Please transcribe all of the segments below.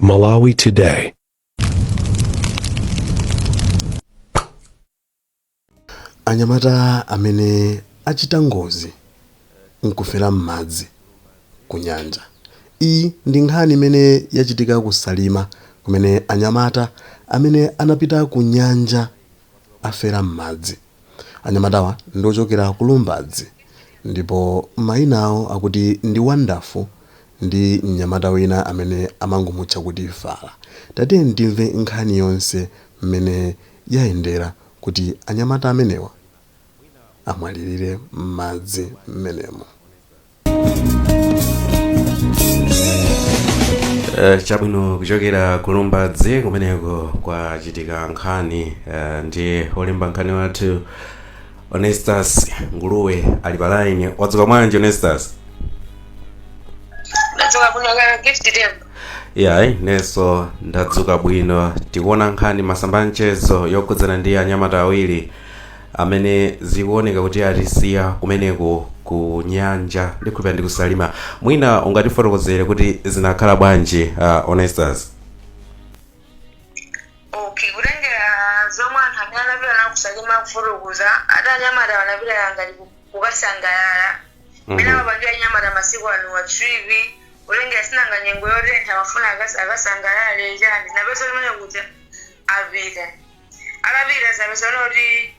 Malawi Today. Anyamata amene achita ngozi nkufera m'madzi ku nyanja. Iyi ndi nkhani imene yachitika ku Salima kumene anyamata amene anapita ku nyanja afera m'madzi. Anyamatawa ndi ochokera ku Lumbadzi ndipo mayina awo akuti ndi Wonderful ndi mnyamata wina amene amangomutcha kuti Fala. Tatiyeni timve nkhani yonse mmene yayendera kuti anyamata amenewa amwalirire m'madzi mmenemo. Chabwino, kuchokera ku Lumbadzi kumeneko kwachitika nkhani, ndi olemba nkhani wathu Onestus Nguluwe ali pa line. Wadzuka bwanji, Onestus? Ndadzuka bwino, kaya Gift Tembo? Yayi, nenso ndadzuka bwino. Tikuona nkhani masamba a mchezo yokhudzana ndi anyamata awiri amene zikuoneka kuti atisiya kumeneko ku nyanja, ndikhulupirira ndi ku Salima. Mwina ungatifotokozere kuti zinakhala bwanji, Onestus? Okay, kutengera zomwe anthu amene anapita nawo kuSalima kufotokoza, ati anyamata anapita ngati kukasangalala mmene amapangira anyamata masiku ano wa trip, kutengera sinanga nyengo yotentha, amafuna akasangalale chani. Zinapeza limene kuti apita, atapita zapeza kuti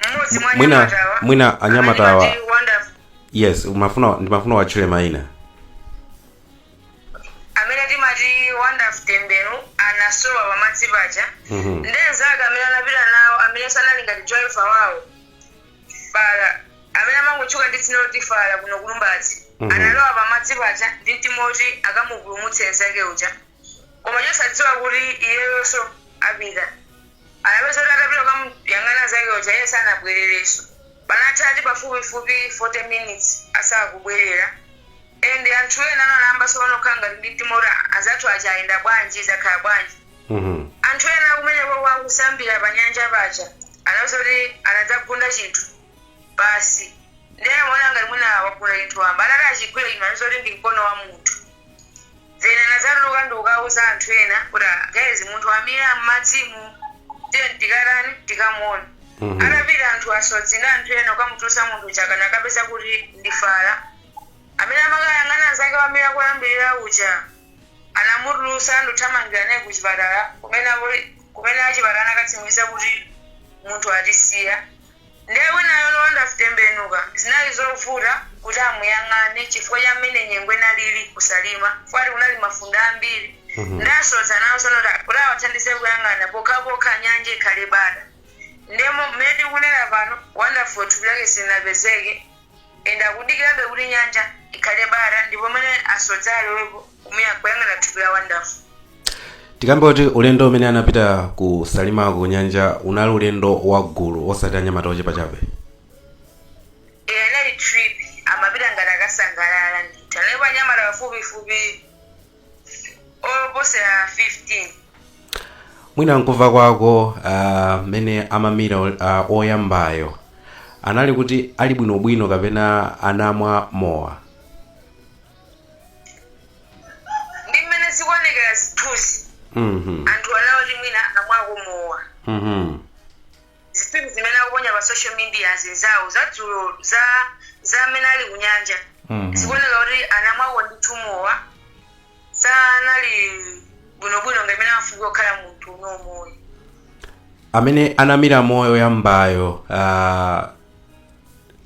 mmodzi mwa anyamatawa Mwina anyamatawa amene amati Wonderful, Yes, ndimafuna watchule mayina. Amene timati Wonderful Tembenu anasowa pamadzi paja. Ndi nzake amene anapita nawo, amene sanali ngati driver wawo, Fala, amene amangotchuka ndi dzina loti Fala kuno ku Lumbadzi, analowa pamadzi paja ndi mtima woti akamupulumutse nzake uja, koma chosadziwa kuti iyeyonso apita. Anapeza kuti atapita kukamuyang'ana nzake uja, iye sanabwererenso. Panatha ati pafupifupi 40 minutes asakubwerera, and anthu ena anayamba tsopano kukhala ngati ndi mtima kuti anzathu aja ayenda bwanji, zakhala bwanji? Anthu ena kumeneko kwakusambira pa nyanja paja anapeza kuti anadzagunda chinthu pasi, ndiye amaona ngati mwina wagunda chinthu wamba. Atati achigwire chinthu, anapeza kuti ndi mkono wa munthu. Then anadzatuluka ndi kukauza anthu ena kuti, "Ah, guys, munthu wamira m'madzimu, tiye tikatani, tikamuone." Atapita anthu asodzi ndi anthu ena kukamutulutsa munthu uja, kana akapeza kuti ndi Fala amene amakayang'ana anzake wamira koyambirira uja. Anamutulutsa ndikuthamangira naye ku chipatala, kumene achipatala anakatsimikiza kuti munthu atisiya. Ndiye winayo, Wonderful Tembenuka, zinali zovuta kuti amuyang'ane chifukwa cha mmene nyengo inalili kuSalima, chifukwa kunali mafunde ambiri. Ndi asodzi anawauza kuti awathandize kuyang'ana pokhapokha nyanja ikhale bata. Ndemo mmene tikunena pano, Wonderful thupi lake silinapezeke and akudikirabe kuti nyanja ikhale bata ndipo mmene asodzi alowepo kuyang'ana thupi la Wonderful. Tikambe kuti ulendo umene anapita ku Salimako ku nyanja unali ulendo wa gulu, osati anyamata ochepa chabe? Iya, inali trip, amapita ngati akasangalala ndithu. Analipo anyamata pafupifupi oposera 15. Mwina nkumva kwako, mmene amamira oyambayo, anali kuti ali bwinobwino kapena anamwa mowa? Ndi mmene zikuonekera zithunzi, anthu anawo mwina amwako mowa. Zithunzi zimene akuponya pa social media zinzawo zadzulo za amene ali kunyanja, zikuoneka kuti anamwako ndithu mowa, sanali bwinobwino ngamene amafunika kukhala munthu unomoyo. Amene anamira moyo yambayo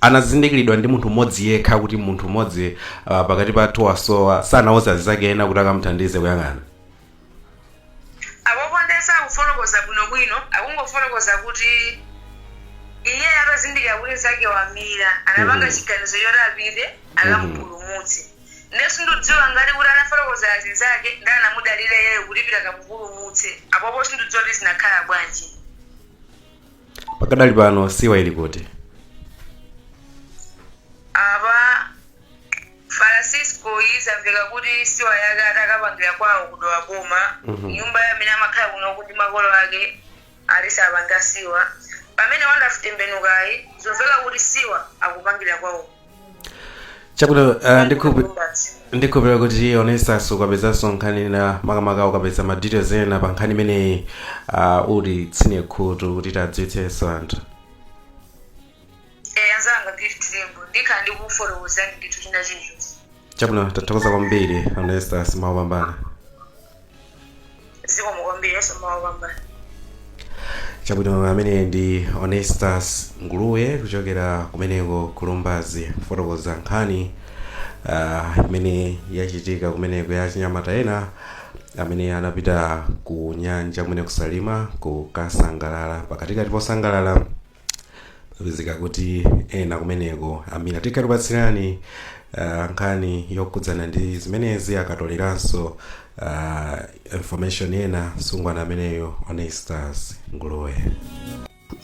anazindikiridwa ndi munthu mmodzi yekha kuti munthu mmodzi pakati pathu wasowa, sanauza anzake ena kuti akamuthandize kuyang'ana? Apopo ndiye sakufotokoza bwinobwino, akungofotokoza kuti iye atazindikira kuti nzake wamira, anapanga chiganizo choti apite akamupulumutse. Ndiye sindidziwa ngati kuti anafotokozera azinzake ndi anamudalira iyeyo kuti pita kamupulumutse. Apopo sindidziwa kuti zinakhala bwanji. Pakadali pano sewer ili kuti? Apa Francisco izamveka kuti sewer yake atakapangira kwawo kuDowa boma. Nyumba yamene amakhala kunoku ndi makolo ake, ati sapanga sewer. Pamene Wonderful Tembenukayi, zomveka kuti sewer akupangira kwawo. Chabwino, Lumbadzi. Ndikhulupirira kuti onesanso ukapezanso nkhani na makamaka ukapeza ma details ena pa nkhani imeneyi, uli tsine khutu kuti tadziwitsenso anthu. Anzanga Gift Limbo, ndikhala ndikufotokozani ndithu china chilichonse. Chabwino, tathokoza kwambiri Onestas, mawapambana. Zikomo kwambiri, yaso mawapambana. Chabwino, amene ndi Onestas Nguluwe kuchokera kumeneko Kulumbazi, kufotokoza nkhani imene yachitika kumeneko ya chinyamata ena amene anapita ku nyanja kumene kusalima kukasangalala. Pakatikati posangalala papezeka kuti ena kumeneko amira. Tikhatipatsirani nkhani yokhudzana ndi zimenezi akatoleranso information ena sungwana ameneyo Onestas Nguluwe.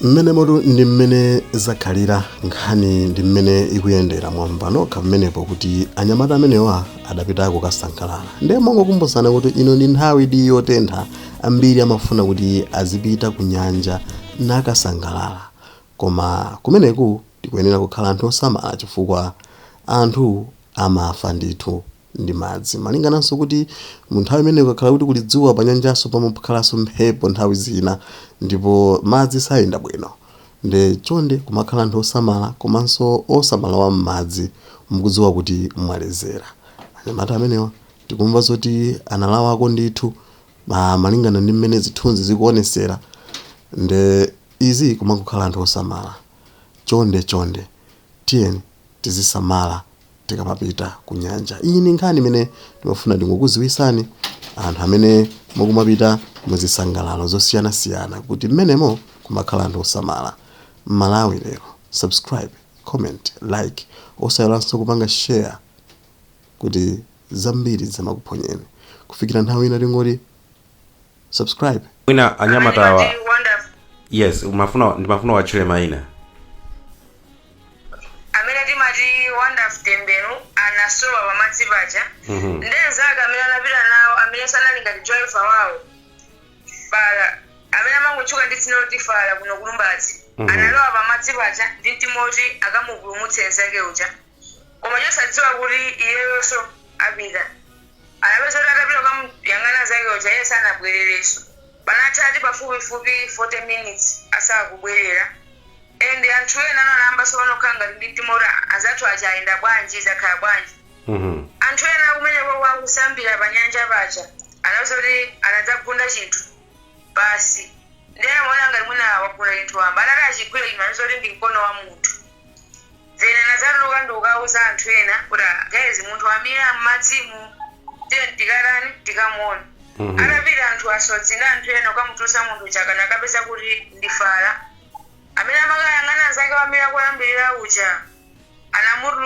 Mmene motu ndi mmene zakhalira nkhani, ndi mmene ikuyendera, mwamva nokha pamenepo kuti anyamata amenewa adapita kukasangalala. Ndiye mongokumbutsana kuti ino ndi nthawi di yotentha, ambiri amafuna kuti azipita ku nyanja nakasangalala, koma kumeneku tikuyenera kukhala anthu osamala chifukwa anthu amafa ndithu ndi madzi, malingananso kuti mu nthawi imeneyo kukakhala kuti kuli dzuwa, pa nyanjanso pamakhalanso mphepo nthawi zina ndipo madzi sayenda bwino. Nde chonde kumakhala anthu osamala, komanso osamalawa m'madzi mukudziwa kuti mwalezera. Anyamata amenewa tikumva zoti analawako ndithu, malingana ndi mmene zithunzi zikuonesera. Nde izi kumakukhala anthu osamala, chonde chonde tiyeni tizisamala tikamapita ku nyanja. Iyi ndi nkhani imene timafuna ndingokuziwisani anthu amene mukumapita muzisangalalo zosiyanasiyana kuti mmenemo kumakhala anthu osamala. Malawi Lero, subscribe, comment, like, osayiwalanso kupanga share kuti zambiri zimakuphonyeni. Kufikira nthawi ina tingoti subscribe. Mwina anyamatawa Amene timati Wonderful Yes, umafuna, ndimafuna watchule mayina. Amene timati Wonderful Tembenu anasowa pamadzi paja. Ndi nzake amene anapita nawo, amene sanali ngati driver wawo, Fala, amene amangotchuka ndi dzina loti Fala kuno Kulumbazi, analowa pamadzi paja ndi mtima woti akamupulumutse nzake uja, koma chosadziwa kuti iyeyonso apita. Anapeza kuti atapita kukamuyang'ana nzake uja, iye sanabwererenso. Panatha ati pafupifupi 40 minutes asakubwerera, and anthu ena anayamba tsopano kukhala ngati ndi mtima kuti anzathu aja ayenda bwanji, zakhala bwanji. Anthu ena kumeneko kwakusambira pa nyanja paja anapeza kuti anadzagunda chinthu basi, ndiye amaona ngati mwina wagunda chinthu wamba. Atati achigwire chinthu, anapeza kuti ndi mkono wa munthu. Then anadzatuluka ndi kukauza anthu ena kuti, "Ah, guys, munthu amira m'madzimu, tiye tikatani, tikamuone." Atapita anthu asodzi ndi anthu ena kukamutulutsa munthu uja, kana akapeza kuti ndi Fala amene amakayang'ana zake wamira kuyambirira uja, anamutulutsa.